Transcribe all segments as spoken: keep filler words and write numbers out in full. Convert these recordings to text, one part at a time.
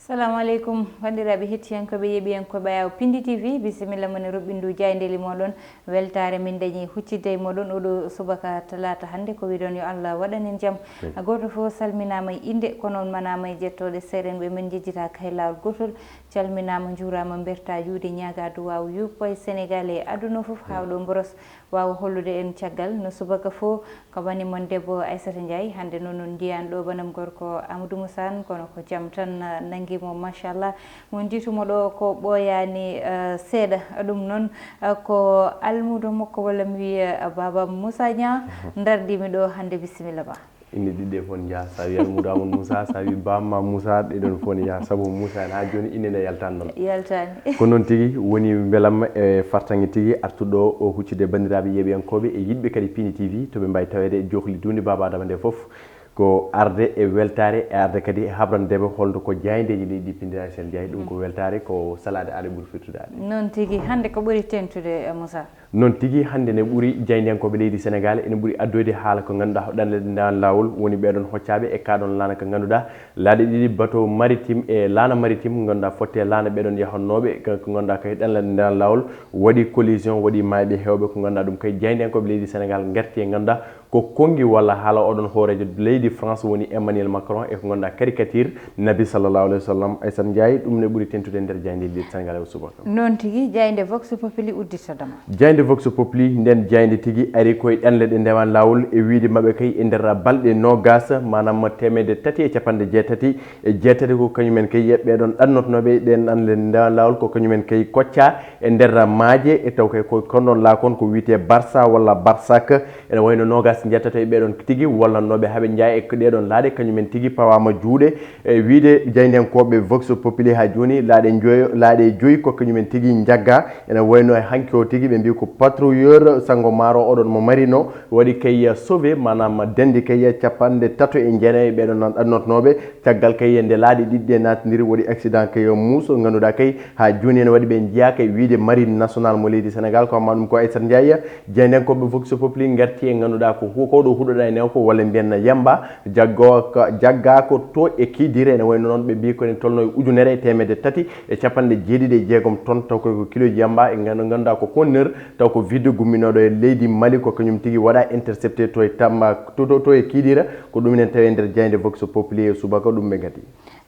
Salamu aleykum, banndiraaɓe hettiyankooɓe, yeeɓiyankooɓe Ayaw Pindi T V, bisimilla mon e roɓɓindu jaayndeeli mooɗon. Weltaare min dañi huccitde e mooɗon oɗo subaka talaata hannde, ko wiɗon yo Allah waɗan en jam. Gooto fof salminaama e innde, kono on manaama e jettooɗe, seerenɓe men njejjitaaka hay laawol gootol. Calminaama, njuuraama, mbertaa juuɗe, ñaagaa duwaawu yuppa e Senegaal e aduna fof, haa ɗo mboros waawa hollude en caggal no subaka fof. Ko bani mon debbo Aissata Ndiaye, hannde noon on njiyan ɗo banam gorko Amadou Moussa Anne, kono ko jam tan nangi mo, machallah. Mo njiitumo ɗo ko ɓooyaani, eh, seeɗa. Ɗum noon, eh, ko almuudo makko, walla mi wiya, eh, Baba Moussa Niang, ndardiimi ɗo hannde. Bisimilla ma. Inne ɗiɗɗe fof ne njaha, sa wi almuudo Amadou Moussa, sa wi bamma Moussa, ɗe ɗon fof ne njaha, sabu Moussa en haa jooni inne nde yaltaani ɗon. Yaltaani. Ko noon tigi woni, mbelamma e fartaŋŋe tigi artuɗo o huccude banndiraaɓe yeeɓiyankooɓe e yiɗɓe kadi Pindi T V, to ɓe mbaawi taweede e jokli duunde Baba Adama nde fof. Ko arde e weltaare, e arde kadi e habrandeɓe holto ko jaayndeeji leydi Pindi Aissata Ndiaye, ɗum ko weltaare, ko salaade aɗa ɓuri firtudaade. Noon tigi, hannde ko ɓuri teeŋtude, eh, Moussa? Noon tigi, hannde ne ɓuri jaayndiyankooɓe leydi Senegaal, ene ɓuri addoyde haala ko ngannduɗaa ko ɗanle ɗe ndewan laawol woni ɓeɗon hoccaaɓe e kaɗon laana ko ngannduɗaa laaɗe ɗiɗi bateau maritime e laana maritime ko ngannduɗaa fotte laana ɓeɗon yahannooɓe ko, ko ngannduɗaa kay ɗanle ɗe ndewan laawol waɗi collision, waɗi maayɓe heewɓe ko ngannduɗaa ɗum kay jaayndiyankooɓe leydi Senegaal ngarti e ngannduɗaa ko konngi walla haala oɗon hooreejo leydi France woni Emmanuel Macron e ko ngannduɗaa caricature Nabi sallallahu alayhi wa sallam. Aissata Ndiaye, ɗum ne ɓuri teeŋtude e nder jaaynde leydi Senegaal e o subaka. Noon tigi, jaaynde Vox Populi udditata ma. Jaaynde Vox Populi, nden jaaynde tigi ari koye ɗanle ɗe ndewan laawol e wiyde maɓɓe kay e nder balɗe noogas, maanaam teemedde tati e capanɗe jeetati e jeetati ko kañumen kay ɓeɗon ɗannotnooɓe ɗen ɗanle ndewan laawol ko kañumen kay koccaa e nder maaje e taw kay ko konnoon laakon ko wiyetee Barça walla Barsak. Ene wayno noogas njeetato e ɓeɗon tigi wallannooɓe haa ɓe njeya e ɗeɗon laaɗe, kañumen tigi pawaama juuɗe. E wiyde jaayndiyankooɓe Vox Populi haa jooni, laaɗe njoyo, laaɗe joyi ko kañumen tigi njagga. Ene wayno e hanki o tigi ɓe mbii ko patrouilleur Sanngo Maaro oɗon mo marino waɗi kay sauvé, maanaam denndi kay capanɗe tato e jeenayi ɓeɗon ɗannotnooɓe. Caggal kay nde laaɗe ɗiɗi ɗe naatindiri waɗi accident kay muuso ngannduɗaa kay haa jooni ene waɗi ɓe njeya kay wiyde Marine Nationale mo leydi Senegaal, ko amma ɗum ko Aissata Ndiaye. Jaayndiyankooɓe Vox Populi ngarti e ngannduɗaa ko hu-, ko ɗo huɗoɗaa e newko walla mbiyen yamba, jaggo-, ka-, jaggaako to e Kidira, ene wayno noon ɓe mbii ko ene tolno e ujunere e teemedde tati e capanɗe jeeɗiɗi e jeegom ton, taw koy ko kiloji yamba e nganndu-, ngannduɗaa ko conteneur, taw ko vide gumminooɗo e leydi Mali, ko kañum tigi waɗa intercepté to e Tamba, to, to, to e Kidira, ko ɗum enen tawi e nder jaaynde Vox Populi e subaka ɗum ɓe ngati.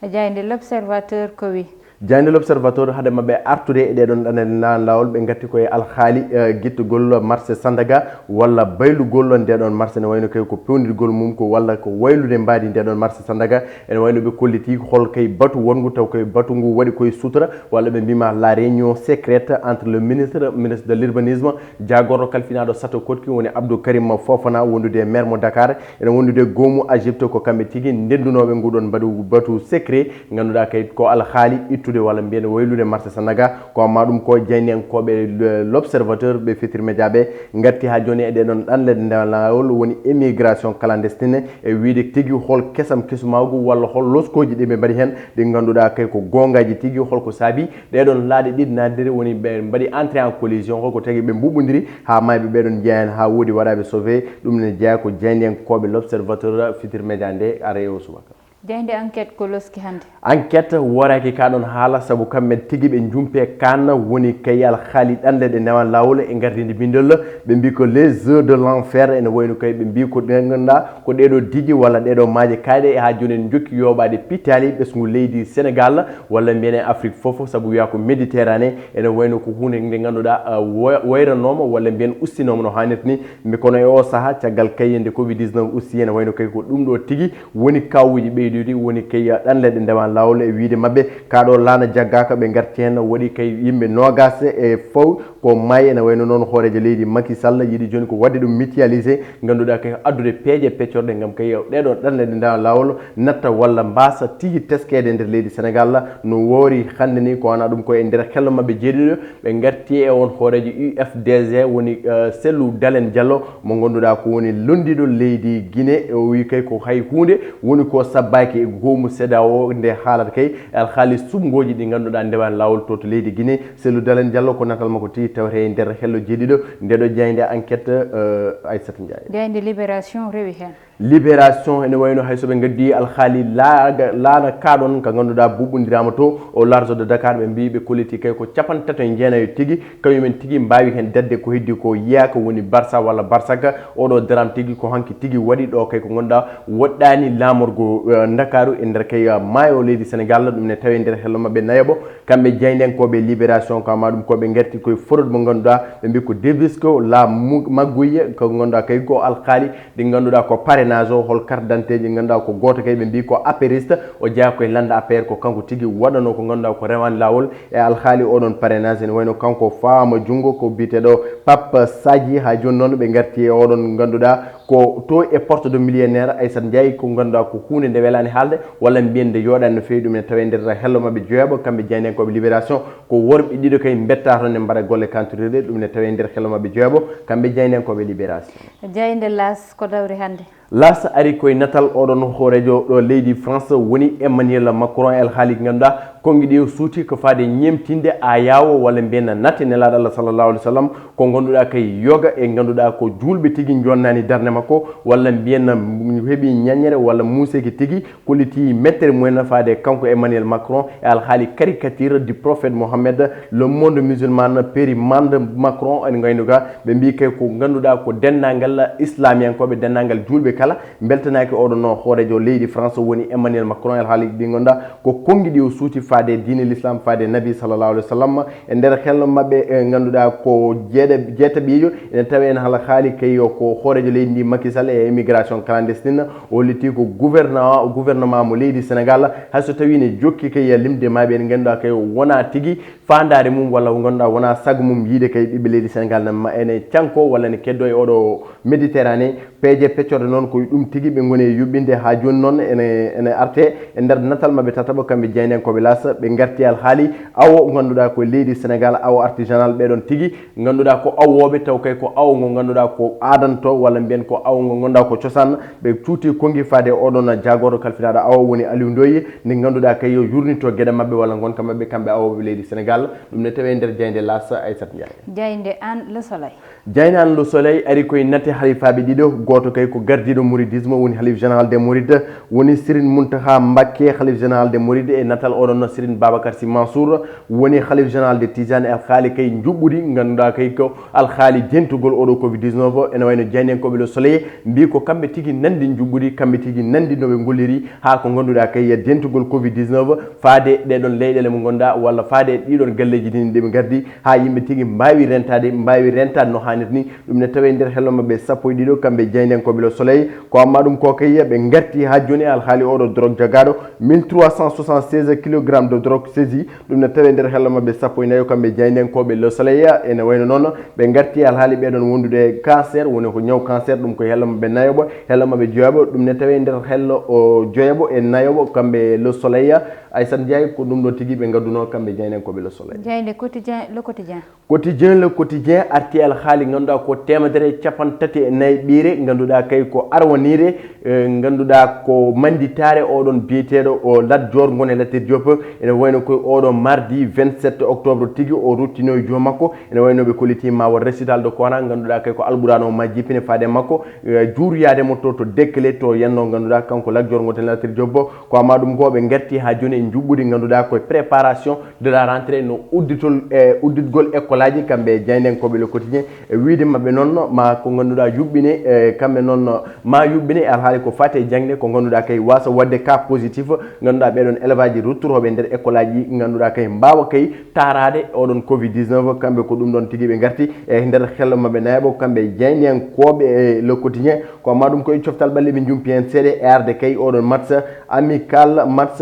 E jaaynde L'Observateur ko wi? Jaaynde L'Observateur, hade maɓɓe artude e ɗeɗon ɗanle ndewan laawol, ɓe ngatti koye alhaali, eh, gittugol marché Sandaga walla baylugol ndeɗon marché, ne wayno kay ko pewnirgol mum ko walla ko waylude mbaadi ndeɗon marché Sandaga. Ene wayno ɓe kolliti hol kay batu wonngu taw koye batu ngu waɗi koye sutura walla ɓe mbima la réunion secrète entre le ministre, ministre de l'urbanisme, jaagorɗo kalfinaaɗo Sato Koɗki woni Abdou Karim Fofana wondude e maire mo Dakar, ene wondude goomu Agipto, ko kamɓe tigi ndendunooɓe nguɗon mbaɗu batu secret, ngannduɗaa kay ko alhaali ittude walla mbiyen waylude marché Sandaga. Ko amma ɗum ko jaayndiyankooɓe le-, L'Observateur ɓe Futurs Médias ɓe ngatti haa jooni e ɗeɗon ɗanle ndewan laawol woni immigration clandestine e wiyde tigi hol kesam kesumaagu walla hol loskooji ɗi ɓe mbaɗi heen ɗi ngannduɗaa kay ko goongaaji tigi, holko saabi ɗeɗon laaɗe ɗiɗi naatindiri woni ɓe mbaɗi entrée en collision, holko tagi ɓe mbuɓɓondiri haa maayɓe ɓeɗon njeya heen haa woodi waɗaaɓe sauvé. Ɗum ne jeyaa ko jaayndiyankooɓe L'Observateur, Futurs Médias nde ara e o subaka. Jaaynde Enquête ko loski hannde? Enquête woraaki ka ɗon haala sabu kamɓe tigi ɓe njumpe kan woni kay alhaali ɗanle ɗe ndewan laawol e gardinde bindol. Ɓe mbii ko les eaux de l'enfer, ene wayno kay ɓe mbii ko ɗe ngannduɗaa ko ɗeɗo diji walla ɗeɗo maaje kayɗe haa jooni en jokki yooɓaade pittaali ɓesngu leydi Senegaal walla mbiyen e Afrique fof, sabu wiyaa ko Méditerranée, ene wayno ko huunde nde ngannduɗaa, ah, wa-, wayranooma walla mbiyen ustinooma no haanirta ni. Mi kono e o saha, caggal kay nde covid dix-neuf usti, ene wayno kay ko ɗum ɗo tigi woni kawuuji ɓeyduɗi, woni kay ɗanle ɗe ndewan laawol e wiyde maɓɓe ka ɗo laana jaggaaka, ɓe ngarti heen waɗi kay yimɓe noogas e fow ko maayi, ene wayno noon hooreejo leydi Macky Sall yiɗi jooni ko waɗde ɗum mutualisé, ngannduɗaa kay addude peeje peccorɗe ngam kay ɗeɗo ɗanle ɗe ndewan laawol natta walla mbaasa tigi teskeede nder leydi Senegaal no woori hannde ni. Ko wona ɗum ko e nder hello maɓɓe jeeɗiɗo ɓe ngarti e on hooreejo U F D G woni, eh, Cellou Dalein Diallo mo ngannduɗaa ko woni lonndiiɗo leydi Guinée. O wi kay ko hay huunde woni ko sabbaaki e goomu CEDEAO nde haalata kay alhaali suɓngooji ɗi ngannduɗaa ndewan laawol to, to leydi Guinée. Cellou Dalein Diallo ko natal makko tigi tawete e nder hello jeeɗiɗo ndeɗo jaaynde Enquête, eh, Aissata Ndiaye. Jaaynde Libération rewi heen. Libération ene wayno hay so ɓe ngaddi alhaali laaga- laana kaaɗon ka ngannduɗaa buɓɓondiraama to o large de Dakar, ɓe mbii ɓe kolliti kay ko capantato e jeenayo tigi kañumen tigi mbaawi heen dadde ko heddi ko yiyaaka woni Barça walla Barsaka. Oɗo daraam tigi ko hanki tigi waɗi ɗo kay ko ngannduɗaa woɗɗaani laamorgo eh, Ndakaaru e nder kay eh, maayo leydi Sénégal, ɗum ne tawi nder hello maɓɓe nayaɓo. Kamɓe jaayndenkooɓe Libération ko ama ɗum ko ɓe ngarti koye forod mo ngannduɗaa ɓe mbii ko Davisco la Magouille ko ngannduɗaa kay ko alhaali ɗi ngannduɗaa ko parrainage o, hol carte d'identité ji ngannduɗaa ko gooto kay ɓe mbii ko apériste, o jeyaa koye lannda A P R, ko kanko tigi waɗanoo ko ngannduɗaa ko rewaani laawol e alhaali oɗon parrainage. Ene wayno kanko faama junngo ko biyeteeɗo Pape Sadji. Haa jooni noon ɓe ngarti e oɗon ngannduɗaa ko to e porte de millionnaire Aissata Ndiaye, ko ngannduɗaa ko huunde nde welaani haalde walla mbiyen nde yooɗaani no feewi. Ɗum ene tawee nder hello maɓɓe joyaɓo kamɓe jaayndenkooɓe Libération. Ko worɓe ɗiɗo kay mbettaa toon ne mbaɗa golle kantorirɗe, ɗum ne tawee nder hello maɓɓe joyaɓo kamɓe jaayndenkooɓe Libération. Jaaynde L'As ko dawri hannde? L'As ari koye natal oɗon hooreejo ɗo leydi France woni Emmanuel Macron e alhaali ngannduɗaa konngi ɗi o suuti ko faade ñeemtinde ayaawo walla mbiyen natte nelaaɗo Allah sallallahu alaihi wasallam, ko ngannduɗaa kay yoga e ngannduɗaa ko juulɓe tigi jonnaani darnde makko walla mbiyen heɓi ñañere walla muuseeki tigi. Kolliti mettere mumen faade kanko Emmanuel Macron e alhaali caricature du prophète Mohammed, le monde musulman périmande Macron en ngaynuga ɓe mbii kay ko ngannduɗaa ko denndaangal islamiyankooɓe, denndaangal juulɓe kala mbeltanaaki oɗon no hooreejo leydi France woni Emmanuel Macron e alhaali ɗi ngannduɗaa ko konngi ɗi o suuti faade diine l'islam faade nabi sallallahu alaihi wasallam. E nder hello maɓɓe e ngannduɗaa ko jeeɗa- jeetaɓiijo ene tawi en hala haali kay ko hooreejo leydi ndi Macky Sall e immigration clandestine. O hollitii ko gouvernement gouvernement mo leydi Sénégal hay so tawii ne jokki kay limde maaɓe en ngannduɗaa kay wonaa tigi faandaare mum walla ngannduɗaa wonaa sago mum yiide kay ɓiɓɓe leydi Sénégal ne ma- ene canko walla ne keddo e oɗo Méditerranée. Peeje peccorɗe noon ko ɗum tigi ɓe ngoni e yuɓɓinde haa jooni noon ene ene arte e nder natal maɓɓe tataɓo kamɓe jaayndenkooɓe L'As ɓe ngarti alhaali awo ngannduɗaa ko leydi Sénégal awo artisanal ɓeɗon tigi ngannduɗaa ko awooɓe taw kay ko awo ngo ngannduɗaa ko aadanto walla mbiyen ko awo ngo ngannduɗaa ko cosaan. Ɓe cuuti konngi faade oɗon jaagorɗo kalfinaaɗo awo woni Aliou Ndoye nde ngannduɗaa kay yo yurnito geɗe maɓɓe walla ngonka maɓɓe kamɓe awooɓe leydi Sénégal. Ɗum ne tawee nder jaaynde L'As Aissata Ndiaye. Jaaynde an Le Soleil. Jaaynde an Le Soleil ari koye natte halifaaɓe ɗiɗo, gooto kay ko gardiiɗo mouridisme woni halif général des mourides woni Serigne Mountakha Mbacké, halif général des mourides e natal oɗon no Serigne Babacar Sy Mansour woni halif général de Tijane e alhaali kay njuɓɓudi ngannduɗaa kay ko alhaali dentugol oɗo covid dix-neuf o. Ene wayno jaayndenkooɓe Le Soleil mbii ko kamɓe tigi nanndi njuɓɓudi, kamɓe tigi nanndi no ɓe ngolliri haa ko ngannduɗaa kay dentugol covid dix-neuf faade ɗeɗon leyɗele mo ngannduɗaa walla faade ɗiɗon galleeji ɗin ɗi ɓe ngardi haa yimɓe tigi mbaawi rentaade mbaawi rentaade no haanirta ni. Ɗum ne tawee nder hello maɓɓe sappo e ɗiɗo kamɓe jaayndenkooɓe Le Soleil. Ko amma ɗum ko kay ɓe ngarti haa jooni e alhaali oɗo drogue jagaaɗo mille trois cent soixante-seize kilogramme de drogue saisie. Ɗum ne tawee nder hello maɓɓe sappo e nayo kamɓe jaayndenkooɓe Le Soleil. Ene wayno noon ɓe ngarti e alhaali ɓeɗon wondude e cancer woni ko ñaw cancer, ɗum ko hello maɓɓe nayoɓo hello maɓɓe joyaɓo. Ɗum ne tawee nder hello o joyaɓo e nayoɓo kamɓe Le Soleil. Aissata Ndiaye ko ɗum ɗo tigi ɓe ngadduno kamɓe jaayndenkooɓe Le Soleil. Jaaynde Quotidien, Le Quotidien. Quotidien Le Quotidien arti alhaali ngannduɗaa ko teemedere e capanɗe tati e nayi ɓiire ngannduɗaa kay ko arwaniire eh, ngannduɗaa ko mannditaare oɗon biyeteeɗo o Lat Joor Ngone Latir Diop. Ene wayno koye oɗo mardi vingt-sept octobre tigi o ruttino e joom makko. Ene wayno ɓe kolliti ma waɗ récital de Coran ngannduɗaa kay ko alɓurano ma jippine faade makko eh, juuroyaade mo to to Dekkele to yenno ngannduɗaa kanko Lat Joor Ngone Latir Diop. Ko amma ɗum ko ɓe ngarti haa jooni e njuɓɓudi ngannduɗaa koye préparation de la rentrée no udditol e udditgol école aji kamɓe jaayndenkooɓe Le Quotidien e wiide maɓɓe noon ma ko ngannduɗaa yuɓɓine e kamɓe noon ma yuɓɓine e alhaali ko faati e jaŋde ko ngannduɗaa kay waasa waɗde cas positif ngannduɗaa ɓeɗon élève aji ruttorooɓe e nder école aji ngannduɗaa kay mbaawa kay taaraade oɗon covid dix-neuf. Kamɓe ko ɗum ɗon tigi ɓe ngarti e nder hello maɓɓe nayaɓo kamɓe jaayndenkooɓe e Le Quotidien. Ko amma ɗum koye coftal ɓalli ɓe jumpi heen seeɗa e arde kay oɗon match amical match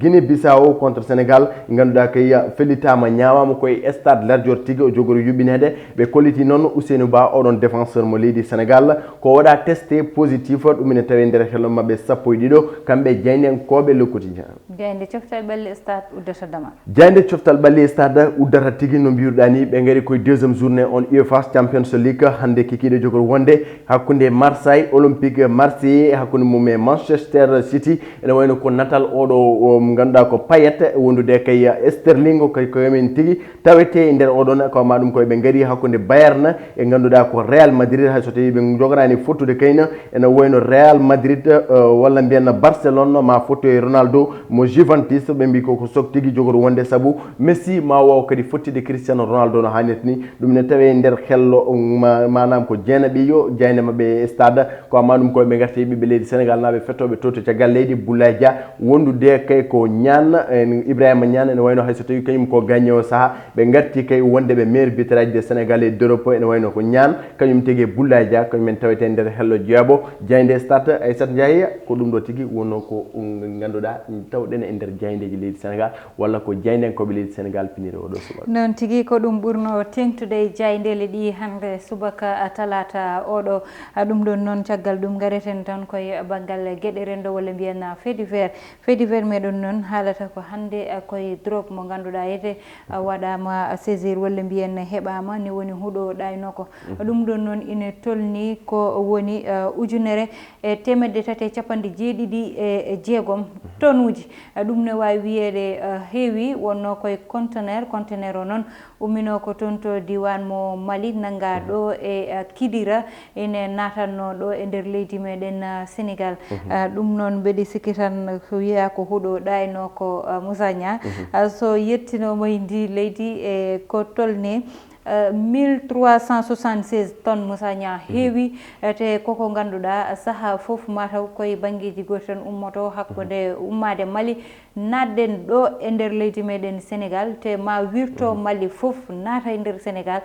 Guinée Bissau contre Sénégal ngannduɗaa kay fellitaama ñaamaama koye stade Lat Joor tigi o jogori yuɓɓineede. Ɓe kolliti noon Ousseynou Ba oɗon défenseur mo leydi Sénégal ko waɗa testé positif. Ɗum ene tawi nder hello maɓɓe sappo e ɗiɗo kamɓe jaayndenkooɓe Le Quotidien. Jaaynde coftal ɓalli stade uddata damal. Jaaynde coftal ɓalli stade uddata tigi no mbiruɗaa ni ɓe ngari koye deuxième journée on UEFA Champions League hannde kikiiɗe jogori wonde hakkunde Marseille Olympique Marseille e hakkunde mum e Manchester City. Ene wayno ko natal oɗo ngannduɗaa ko Payet wondude kay Sterling kay koyemen tigi tawete e nder oɗon ko ma ɗum koye ɓe ngari hakkunde Bayern e ngannduɗaa ko Real Madrid hay so tawi ɓe jogora Ani fottude kayna ene wayno Real Madrid, eh, walla mbiyen Barcelone ma fottu e Ronaldo mo Juventus, ɓe mbi ko ko sok tigi jogori wonde, sabu Messi ma waw kadi fottide Cristiano Ronaldo no hannirta ni. Ɗum ne tawe nder hello, um, ma- manam ko jeenaɓe yo jayde maɓɓe e stade, ko amma ɗum koye ɓe garti e ɓiɓɓe leydi Sénégal naɓe fettoɓe to to caggal leydi. Boulaye Dia wondude kay ko Niane, en Ibrahima Niane, ene wayno hayso tawi kañum ko gagné o saaha ɓe garti kay wonde ɓe meilleur buteur aji de Sénégal et d'Europe, ene wayno ko Niane kañum tigi e Boulaye Dia, kañum en tawete nder hello jeeɓo. Jayde stade Aissata Ndiaye, ko ɗum ɗo tigi wonno ko, um, ganduɗa tawɗen e nder jaydeji leydi Sénégal, walla ko jaydenkoɓe leydi Sénégal piniri oɗo subaka. Noon tigi, ko ɗum ɓurno teŋtude e jayndele ɗi hannde subaka, a, talata oɗo. A, ɗum ɗon noon, caggal ɗum ngareten tan koye banngal geɗe renndo walla mbiyen, a, fait divers. Fait divers meɗen noon haalata ko hannde, a, koye drogue mo ngannduɗaa ete, a, waɗaama, a, saisir walla mbiyen heɓaama ni woni huɗo ɗaynoko. Ɗum ɗon noon ine tolni ko woni, a, ujunere e teemedde tati e capanɗe jeeɗiɗi e jeegom tonuuji. Ɗum ne waawi wiyeede, eh, heewi, wonno koye conteneur. Conteneur o noon ummino ko toon to diiwaan mo Mali, nannga ɗo e, eh, Kidira, ene naatanno ɗo e nder leydi meɗen, eh, Senegal. Eh, ɗum noon mbeɗi sikki tan ko wiya ko huɗo ɗayno ko, eh, Moussa Niang. Eh, so yettinooma e ndi leydi e ko tolni eh, mille trois cent soixante-seize tonnes, Moussa Niang, heewi, eh, te koko ngannduɗaa, eh, saha fof mataw koye banngeeji gooti tan ummoto hakkunde ummaade Mali, naatden ɗo e nder leydi meɗen Senegal, te ma wirto Mali fof naata e nder Senegal.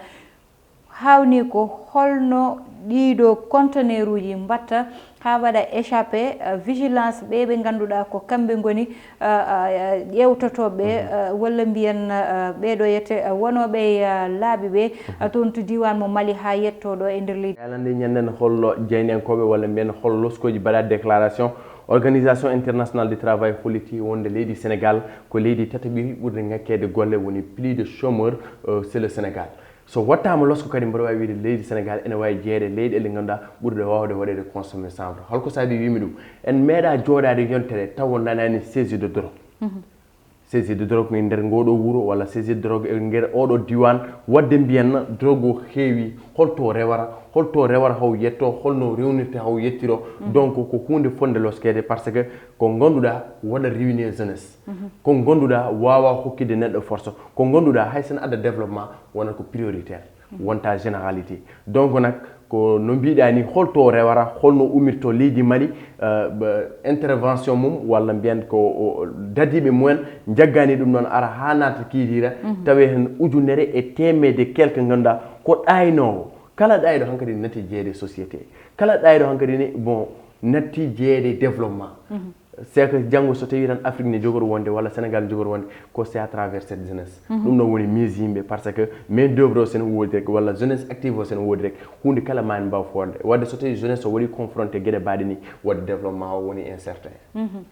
Hawni ko holno ɗiɗo conteneuruji mbatta haa waɗa échappé, eh, vigilance ɓe ɓe ngannduɗaa ko kamɓe ngoni, eh, eh, ƴeewtotooɓe, eh, walla mbiyen, eh, ɓeeɗo yette, eh, wonooɓe e, eh, laabi ɓe, eh, toon to diiwaan mo Mali haa yetto ɗo e nder leydi. Yalande ñanden hollo jayniyankooɓe walla mbiyen hol loskooji mbaɗa déclaration Organisation Internationale du Travail holliti wonde leydi Sénégal ko leydi tataɓiri ɓurde ŋakkeede golle, woni plus de chômeurs, euh, c'est le Sénégal. So wattaama losko kadi, mboɗo waawi wiide leydi Sénégal ene waawi jeyeede e leyɗeele ɗe ngannduɗaa ɓurɗe waawde waɗeede consommé chanvre. Holko saabi wimi ɗum? En meeɗa jooɗaade yontere taw nanaani saisie de drogue. Saisie de drogue e nder ngoɗo wuro walla saisie de drogue e nder oɗo diwan, wadde mbiyanna drogue o heewi, holto rewara, holto rewara haw yetto, holno rewnirte haw yettiro. Donc ko huunde fonde loskede, parce que ko ngannduɗaa waɗa réunir jeunesse. Ko ngannduɗaa waawa hokkide neɗɗo force. Ko ngannduɗaa hay sen adda développement wonata ko prioritaire, wonta généralité. Donc nak ko no mbiɗa ni, holto rewara, holno umirto leydi Mali, euh, ba- intervention mum walla mbiyan ko o- dadiɓe mumen jaggani ɗum noon ara ha naata kiidiira, tawi hen ujunere e teemede quelque ngannduɗaa ko ɗaynowo. Kala ɗayɗo hankadi nati jeeyde société, kala ɗayɗo hankadi ni bon natti jeeyde développement. C'est que janngo so tawi tan Afrique ne jogori wonde walla Sénégal ne jogori wonde, ko c'est à travers cette jeunesse. Ɗum ɗon woni mise yimɓe, parce que main d'œuvre o sen woodi rek walla jeunesse active o sen woodi rek, huunde kala ma en mbaw foorde. Wadde so tawi jeunesse o waɗi confronté geɗe baɗe ni, wadde développement o woni incertain.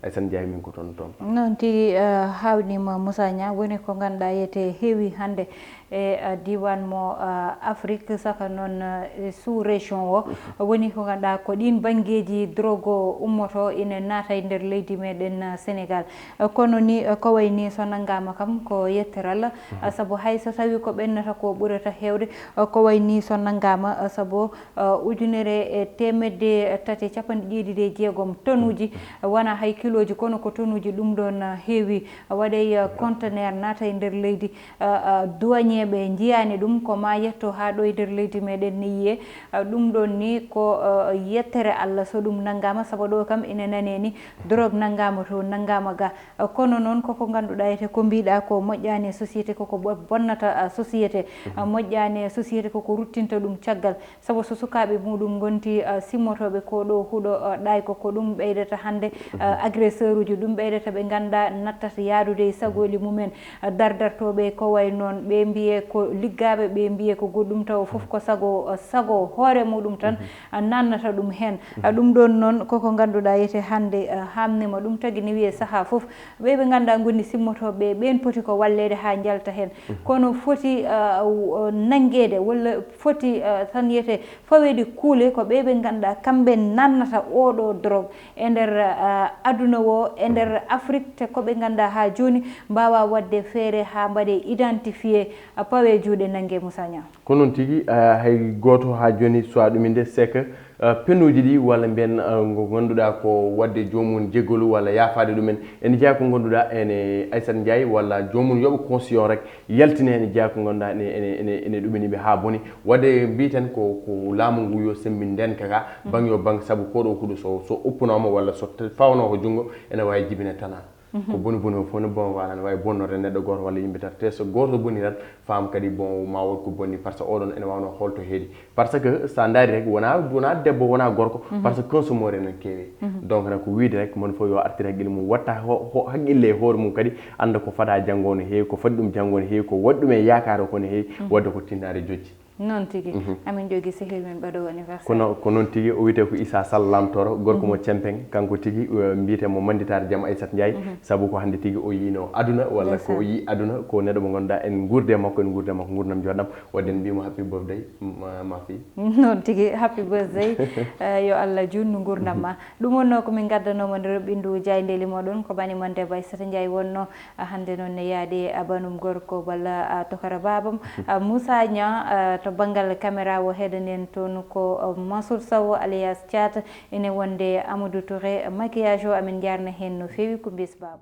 Ay sen jeeyi min ko toon toon. Noon tigi, eh, haawnima Moussa Niang, woni ko ngannduɗaa yete heewi hannde e, eh, diwan mo, eh, Afrique, saka noon, eh, sous région o. Woni ko ngannduɗaa ko ɗin banngeeji drogue o ummoto ina naata e nder leydi meɗen, eh, Sénégal. Eh, kono ni, eh, ko wayni so nanngama kam ko yetteral, eh, sabu hay so tawi ko ɓennata ko ɓurata heewde, eh, ko wayni so nanngama, eh, sabu, eh, ujunere e teemedde tati e capanɗe jeeɗiɗi e jeegom tonuuji, eh, wona hay kilooji kono ko tonuuji ɗum ɗon, eh, heewi, eh, waɗay, eh, conteneur naata e nder leydi. Ah, ah, douanier ɓe njiyaani ɗum, ko ma yetto haa ɗo e nder leydi meɗen ni yiye. Ah, ɗum ɗon ni ko, ah, yettere Allah so ɗum nanngama, sabu ɗo kam ina nane ni drogue nanngama to, nanngama ga. Ah, kono noon koko ngannduɗaa ete ko mbiɗa ko moƴƴaani e société, koko bo- bonnata, ah, société. Ah, moƴƴaani e société koko ruttinta ɗum caggal. Sabu so sukaaɓe muɗum ngonti, ah, simmotooɓe ko ɗo huɗo, ah, ɗayko, ko ɗum ɓeydata hannde, ah, agresseur uji, ɗum ɓeydata ɓe ngannduɗaa nattata yaadude e sagooli mumen, ah, dardartooɓe ko way noon, ɓe mbiye ko liggaaɓe, ɓe mbiye ko goɗɗum, tawa fof ko sago, ah, sago hoore muɗum tan, ah, nannata ɗum heen. Ah, ɗum ɗon noon koko ngannduɗaa yete hannde, ah, haamnima ɗum tagi ne wiye sahaa fof, ɓe ɓe ngannduɗaa ngoni simmotooɓe, ɓeen poti ko walleede haa njalta heen. Kono foti, ah, w- nanngeede walla foti, ah, tan yete faweede kuule ko ɓe ɓe ngannduɗaa kamɓe nannata oɗo drogue e nder, ah, aduna o, e nder Afrique, te ko ɓe ngannduɗaa haa jooni mbaawa waɗde feere haa mbaɗe identifié, ah, pawe juuɗe nannge Moussa Niang. Ko noon tigi, ah, hay gooto haa jooni suwaa ɗum innde, c'est que, eh, penuuji ɗi walla mbiyen, eh, ngo ngannduɗaa ko waɗde joomum jeggolu walla yaafaade ɗumen. Ene jeyaa ko ngannduɗaa ene Aissata Ndiaye walla joomum yoɓa consiyon rek yaltine, ene jeyaa ko ngannduɗaa ene, ene, ene, ene ɗumini ɓe haa boni. Waɗde mbiyeten ko, ko laamu ngu yo semmbin ndeen kaka, bang yo bang, sabu koɗo huɗo so, so uppunooma walla so t-, fawnoo ko junngo, ene waawi jibina tanaa. Ko boni boni o fof ne bon, voilà, ne waawi bonnoorde neɗɗo gooto walla yimɓe tato. Te so gooto boni tan, faam kadi bon, ma wood ko bonni, par ce que oɗon ene waawnoo holto heedi. Par ce que so a ndaari rek, wonaa, wonaa debbo, wonaa gorko, par ce que consommateur ene keewi. Donc, hana ko wiyde rek, mon fof yo artir haqqille mum, watta ho-, ho-, haqqille e hoore mum kadi, annda ko fada janngo no heewi, ko fadi ɗum janngo no heewi, ko waɗi ɗum e yaakaar o ko no heewi, waɗde ko tinnaade jojji. Noon tigi. Amin jogii sehil men ɓaɗo anniversaire. Kono ko noon tigi, o wiyetee ko Issa Sall Lamtoro, gorko mo Cempeŋ, kanko tigi, eh, mbiyetee mo Manditaare Jam Aissata Ndiaye, sabu ko hannde tigi o yiino aduna, walla ko o yii aduna, ko neɗɗo mo ngannduɗaa en nguurdi e makko, en nguurdi e makko nguurndam jooɗam, waɗde en mbiyii mo happy birthday, ma, ma fii. Noon tigi, happy birthday. Eh, yo Allah juutnu nguurndam ma. Ɗum wonnoo ko min ngaddanoo mo nder ɓinndu jaayndeeli mooɗon, ko bani mon debbo Aissata Ndiaye wonnoo. Ah, hannde noon ne yaade, ah, banum gorko walla, ah, tokara baabam. Ah, Moussa Niang, ah, to banngal caméra o heɗanen toon ko, ah, Mansour Sow alias Thiat, ene wonde Amadou Touré, maquillage o amin njaarna heen no feewi ko mbes baaba.